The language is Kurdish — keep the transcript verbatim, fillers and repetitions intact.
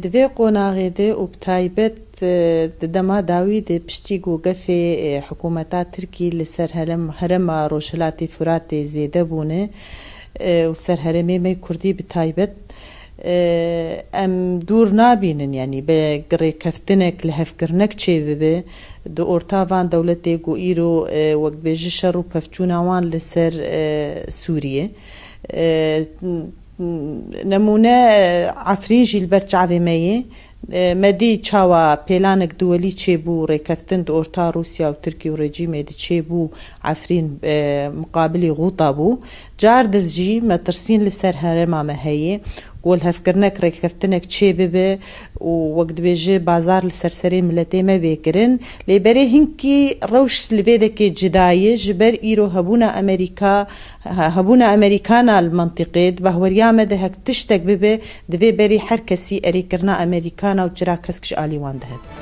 Di vê qonaxê de û bi taybet, e, di dema dawî de piştî ku gefê, e, hikûmeta Tirkî li ser herem-, herêma Rojhilatê Furatê zêde bûne, e, û ser herêmê me Kurdî bi taybet, e, em dûr nabînin, yanî bi rêkeftinek, lihevkirinek çêbibe. Di orta van dewletê ku îro, e, wek dibêje şer û pevçûna wan li ser, e, Sûriyê. E, Nemûne, e, Efrîn jî li ber çavê me ye. E, me dî çawa pêlanek duwelî çêbû, rêkeftin di orta Rûsya û Tirkî û rejîmê de çêbû, Efrîn, e, miqabilî Xûta bû. Cardiz jî metirsîn li ser herêma me heye. Ku lihevkirinek, rêkeftinek çêbibe û wek dibêje bazar li ser serê miletê me bê kirin. Lê berê hinkî rewş li vê dekê cida ye, ji ber îro hebûna Amerîka, he-, hebûna Amerîkana li mentiqê, di bahweriya me de hek tiştek bibe, divê berî her kesî erêkirina Amerîkana û çira kesk ji alî wan de hebe.